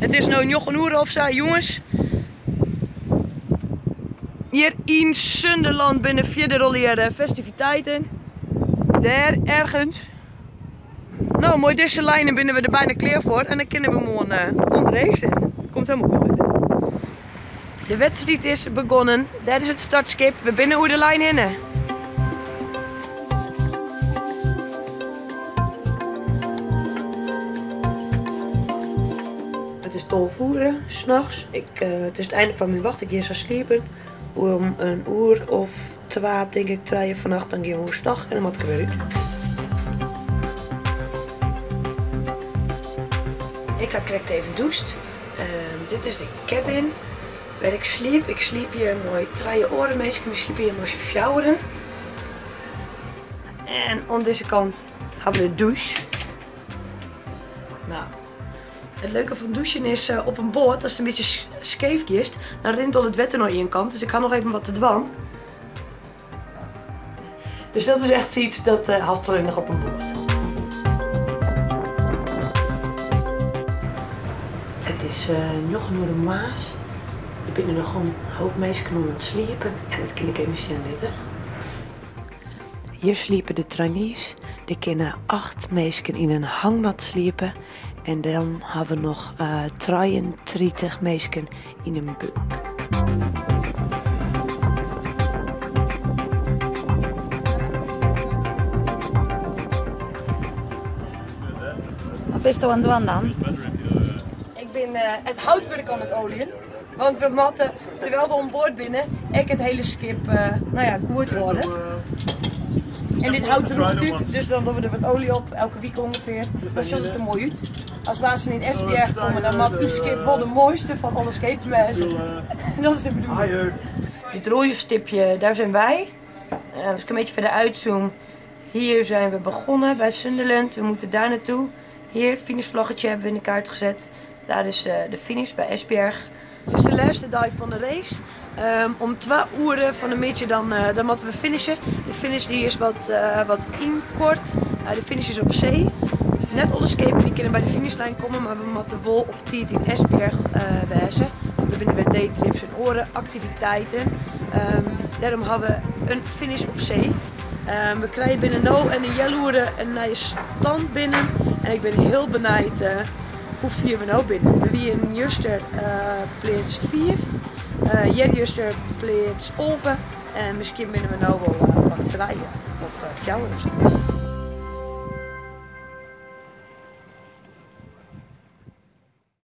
It is no njoggen oere of sa, jûns. Hjir yn Sunderland binne fierder allegear festiviteiten. Dêr ergens. No, mei dizze lijnen binne we der byna klear foar en dan kinne we moarn oan it racen. Komt hielendal goed. De wedstriid is begonnen. Dêr is it startskip. We binne oer de lijn hinne. It is 12 oere nachts. It is it ein fan myn wacht. Ik gean sa sliepen. Om in oere of twa, tink ik, trije fannacht, dan gean we oerstach en dan moat ik der wer út. Ik ha krekt even dûst. Dit is de cabin wêr't ik sliep. Ik sliep hjir mei trije oare minsken. We sliepe hjir mei syn fjouweren. En oan dizze kant ha we de dûs. No, it leuke fan dûsen is op in boat, ast in bytsje skeef giest, dan rint al it wetter nei ien kant. Dus ik ha noch even wat te dwaan. Dus dat is echt yts dat hast allinnich op in boat. It is njoggen oere moarns. Der binne noch in hoop minsken oan it sliepen en dat kin ik even sjen litte. Hjir sliepe de trainees. Der kinne acht minsken yn in hangmat sliepe. En dan ha we noch 33 minsken yn in bunk. Wat bisto oan it dwaan dan? Ik bin it houtwurk oan it oaljen. Want we moatte, terwyl we oan board binne, ek it hiele skip no ja, goed hâlde. En dit hout drûget út, dus dan dogge we der wat oalje op, elke wike ûngefear. Dan sjocht it der moai út. As we aanst yn Esbjerg komme, dan moat ús skip wol de moaiste fan alle skepen wêze. Dat is de bedoeling. Dit rode stipje, daar zijn wij. Als ik een beetje verder uitzoom, hier zijn we begonnen bij Sunderland. We moeten daar naartoe. Hier, finishvlaggetje hebben we in de kaart gezet. Daar is de finish bij Esbjerg. It is de lêste dei fan de race. Om twa oere fan 'e middei dan moatte we finishen. De finish dy is wat ynkoart. De finish is op see. Net alle skepen dy kinne by de finishlijn komme, mar we moatte wol op tiid yn Esbjerg wêze. Want der binne wer daytrips en oare aktiviteiten. Dêrom ha we in finish op see. We krije binnen no en in healoere in nije stand binnen. En ik bin hiel benijd hoe fier we no binne. We wienen juster pleats 5, earjuster pleats 11 en miskien binne we no wol plak 3 of 4 of sa.